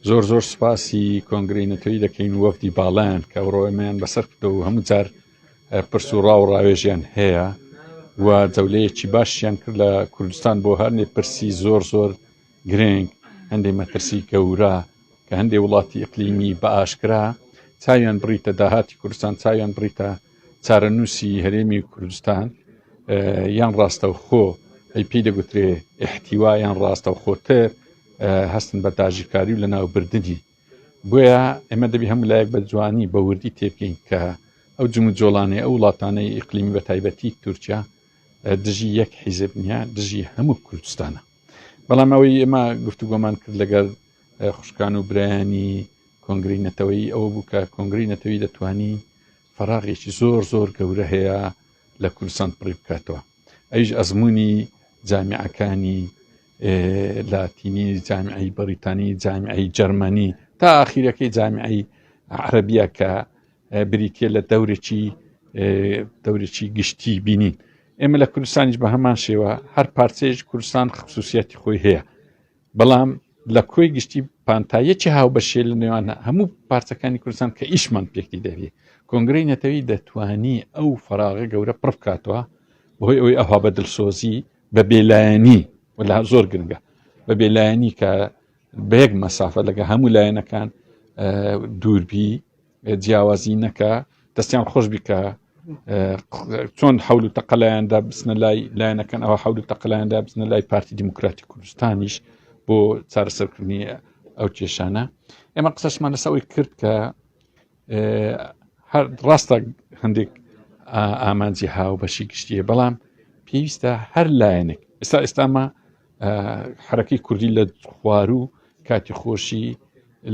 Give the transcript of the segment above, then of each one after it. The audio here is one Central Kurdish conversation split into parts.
زۆر زۆر سوپاسی کۆنگرەی نەتەوەیی دەکەین و وەفدی باڵایان کە ئەوڕۆ ئێمەیان بەسەر کردەوە و هەموو جار پرس و ڕا و ڕاوێژیان هەیە و جەولەیەکی باشیان کرد لە کوردستان بۆ هەرنێ پرسی زۆر زۆر گرنگ هەندێک مەترسی گەورە کە هەندێک وڵاتی ئیقلیمی بە ئاشکرا چاویان بڕیتە داهاتی کوردستان چاویان بڕیتە چارەنووسی هەرێمی کوردستان یان ڕاستەوخۆ ئەی پێی دەگوترێ احتیوا یان ڕاستەوخۆتر هەستن بە داگیرکاری و لەناوبردنی بۆیە ئێمە دەبی هەموو لایەک بە جوانی بە وردی تێبگەین کە ئەو جموجۆڵانەی ئەو وڵاتانەی ئیقلیمی بە تایبەتی تورکیا دژی یەک حیزب نییە دژی هەموو کوردستانە بەڵام ئەوەی ئێمە گفتوگۆمان کرد لەگەڵ خوشکان و برایانی کۆنگری نەتەوەی ئەوە بوو کە کۆنگری نەتەوی دەتوانی فەراغێکی زۆر زۆر گەورە هەیە لە کوردستان پڕی بکاتەوە ئەویش ئەزمموی جامیعەکانی لاتینی جامیعی بەریتانی جامیعی جەرمەنی تا ئاخیرەکەی جامیعی عەربیە کە بریتە لە دەورێکی دەورێکی گشتی بینین ئێمە لە کوردستانیش بە هەمان شێوە هەر پارچەیەک کوردستان خصوصیاتی خۆی هەیە بەڵام لە کۆی گشتی پانتاییەکی هاوبەشیە لە نێوان هەموو پارچەکانی کوردستان کە ئیشمان پێکی دەبی کۆنگرەی نەتەوی دەتوانی ئەو فراغە گەورە پڕ بکاتەوە بەهۆی ئەوەی ئەوها بە دڵسۆزی بە بێلایەنی ولا زۆر گرنگە بە بێلایەنی کە بە یەک مەسافە لەگە هەموو لایەنەکان دووربی جیاوازی نەکا دەستیان خۆش بی کە چۆن حول و تەقەلایاندا بچنە لای لایەنەکان ئەوە حول و تەقەلایاندا بچنە لای پارتی دیموکراتی کوردستانیش بۆ چارەسەرکردنی ئەو کێشانە ئێمە قسەشمان لەسەر ئەوەی کرد کە هەر ڕاستە هەندێک ئامانجی هاوبەشی گشتیە بەڵام پێویستە هەر لایەنێک ئێستا ئێستامە حرەکەی کوردی لە خواروو کاتی خۆشی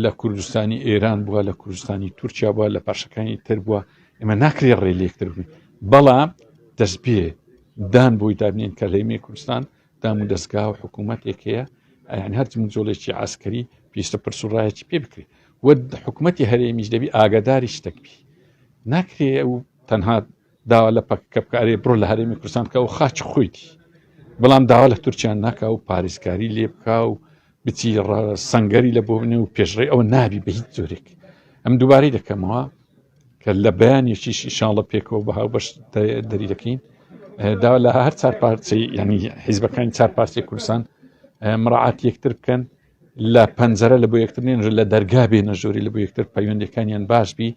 لە کوردستانی ئێران بووە لە کوردستانی تورکیا بووە لە پارچەکانی تر بووە ئێمە ناکرێ ڕێ لێکتر بین بەڵام دەست بێ دان بۆی دابنین کە لەیمەی کوردستان دام و دەستگا و حکوومەتێک هەیە یان هەر جموجۆڵێکی عسکەری پێویستە پرس و ڕایەکی پێ بکرێت و حکوومەتی هەرێمیش دەبی ئاگاداری شتێک بی ناکرێ ئەو تەنها داوا لە پەکەکە بکە ئەرێ بڕۆ لە هەرێمی کوردستان بکە و خاچ خۆیتی بەڵام داوا لە تورکیان ناکا و پارێزکاری لێ بکا و بچی سنگەری لە بۆ بنێ و پێشڕێ ئەوە نابی بە هیچ جۆرێک ئەم دووبارەی دەکەمەوە کە لە بەیانێکیش ئیشاڵە پێکەوە بە هاوبەش دەری دەکەین داوا لە هەر چار پارچەی ینی حیزبەکانی چار پارچەی کوردستان مراعات یەکتر بکەن لە پەنجەرە لە بۆ یەکتر نێن لە دەرگا بێنە ژۆری لە بۆ یەکتر پەیوەندەکانیان باش بی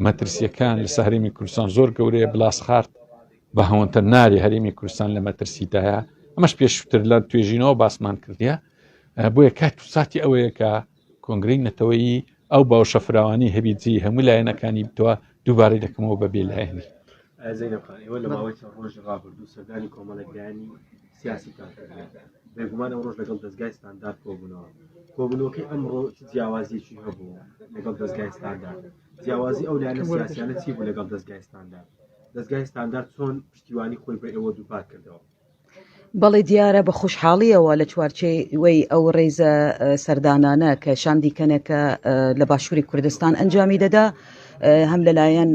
مەترسیەکان لەسەر هەرێمی کوردستان زۆر گەورەیە بلاسخارت بە هەوەنتە ناری هەرێمی کوردستان لە مەترسیدایە ئەمەش پێشتر لە توێژینەوە باسمان کردیە بۆیە کات و ساتی ئەوەیە کە کۆنگرەی نەتەوەیی ئەو باوشە فراوانی هەبی جی هەموو لایەنەکانی بتوە دووبارەی دەکەمەوە بە بێلایەنی. زەینەب خان ئێوە لە ماوەی چەند ڕۆژی ڕابردوو سەردانی کۆمەڵێک لایەنی سیاسیتان کردووە بێگومان ئەمڕۆش لەگەڵ دەزگای ستاندارد کۆبوونەوە کۆبوونەوەکەی ئەمڕۆ چ جیاوازیەکی هەبوو لەگەڵ دەزگای ستاندارد جیاوازی ئەو لایەنە سیاسیانە چی بوو لەگەڵ دەزگای ستاندارد دەزگای ستاندارد چۆن پشتیوانی خۆی بە ئێوە دووپات کردەوە بەڵێ دیارە بە خۆشحاڵیەوە لە چوارچێوەی ئەو ڕێزە سەردانانە کە شاندی کەنەکە لە باشووری کوردستان ئەنجامی دەدا هەم لەلایەن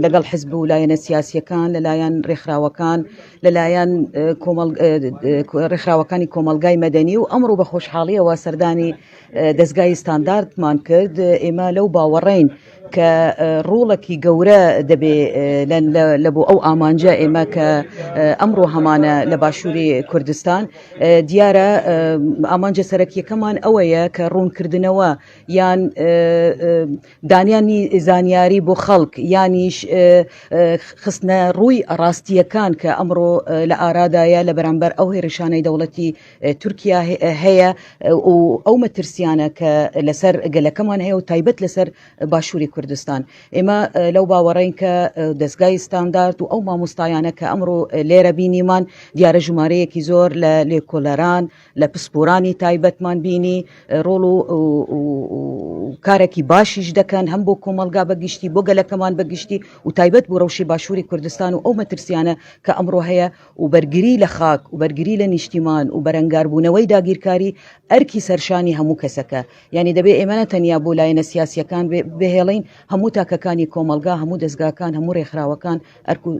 لەگەڵ حزب و لایەنە سیاسیەکان لەلایەن ڕێکخراوەکان لەلایەن ڕێکخراوەکانی کۆمەلگای مەدەنی و ئەمڕۆ بە خۆشحاڵیەوە سەردانی دەستگای ستانداردمان کرد ئێمە لەو باوەڕین کە ڕوڵێکی گەورە دەبێ لە بۆ ئەو ئامانجە ئێمە کە ئەمڕۆ هەمانە لە باشووری کوردستان دیارە ئامانجە سەرەکیەکەمان ئەوەیە کە ڕوونکردنەوە یان دانیانی زانیاری بۆ خەڵک یانیش خستنە ڕووی ڕاستییەکان کە ئەمڕۆ لە ئارادایە لە بەرامبەر ئەو هێرشانەی دەوڵەتی تورکیا هەیە و ئەو مەترسیانە کە لەسەر گەلەکەمان هەیە و تایبەت لەسەر باشووری کوردستان ئێمە لەو باوەڕین کە دەستگای ستاندارد و ئەو مامۆستایانە کە ئەمڕۆ لێرە بینیمان دیارە ژمارەیەکی زۆر لە لێکۆلەران لە پسپۆرانی تایبەتمان بینی ڕۆڵ و. کارێکی باشیش دەکەن هەم بۆ کۆمەڵگا بە گشتی بۆ گەلەکەمان بە گشتی و تایبەت بۆ ڕەوشی باشووری کوردستان و ئەو مەترسیانە کە ئەمڕۆ هەیە و بەرگری لە خاک و بەرگری لە نیشتیمان و بەرەنگاربوونەوەی داگیرکاری ئەرکی سەرشانی هەموو کەسەکە یانی دەبێ ئێمە نە تەنیا بۆ لایەنە سیاسیەکان بهێڵین هەموو تاکەکانی کۆمەڵگا هەموو دەزگاکان هەموو ڕێکخراوەکان ئەرک و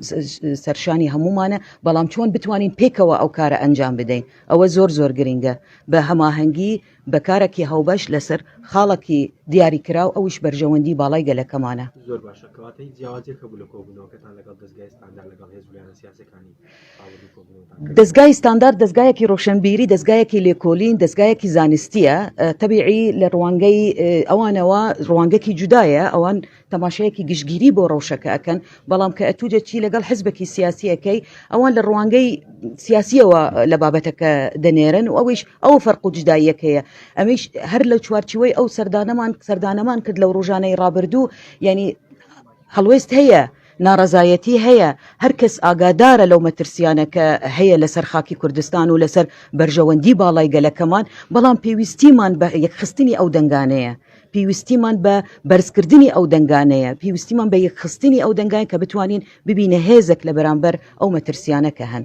سەرشانی هەموومانە بەڵام چۆن بتوانین پێکەوە ئەو کارە ئەنجام بدەین ئەوە زۆر زۆر گرنگە بە هەماهەنگی بە کارەکی هاوبەش لەسەر خاڵەکی دیاریکراو ئەویش بەرژەوەندی باڵای گەلەکەمانە. زۆر باشە کەواتە هیچ جیاوازیەک هەبوو لە کۆبوونەوەکەتان لەگەڵ دەزگای ستاندار لەگەڵ هێز و لایەنە سیاسیەکانی ڕابردوو کۆبوونەوەتان کرد؟ دەزگای ستاندارد دەزگایەکی ڕۆشنبیری دەزگایەکی لێکۆلین دەزگایەکی زانستیە تەبیعی لە ڕوانگەی ئەوانەوە ڕوانگەکی جودایە ئەوان تەماشایەکی گشتگیری بۆ ڕەوشەکە ئەکەن بەڵام کە ئەتوو دەچی لەگەڵ حزبێکی سیاسیەکەی ئەوان لە ڕوانگەی سیاسیەوە لە بابەتەکە دەنێرن و ئەویش ئەو فەرق و جداییەکەیە ئەمیش هەر لە چوارچیوەی ئەو سەردانەمان سەردانەمان کرد لەو ڕۆژانەی ڕابردوو یعنی هەڵوێست هەیە ناڕەزایەتی هەیە هەر کەس ئاگادارە لەو مەترسیانە کە هەیە لەسەر خاکی کوردستان و لەسەر بەرژەوەندی باڵای گەلەکەمان بەڵام پێویستیمان بە یەکخستنی ئەو دەنگانەیە پێویستیمان بە بەرزکردنی ئەو دەنگانەیە، پێویستیمان بە یەکخستنی ئەو دەنگانە کە بتوانین ببینە هێزێک لە بەرامبەر ئەو مەترسیانە کە هەن.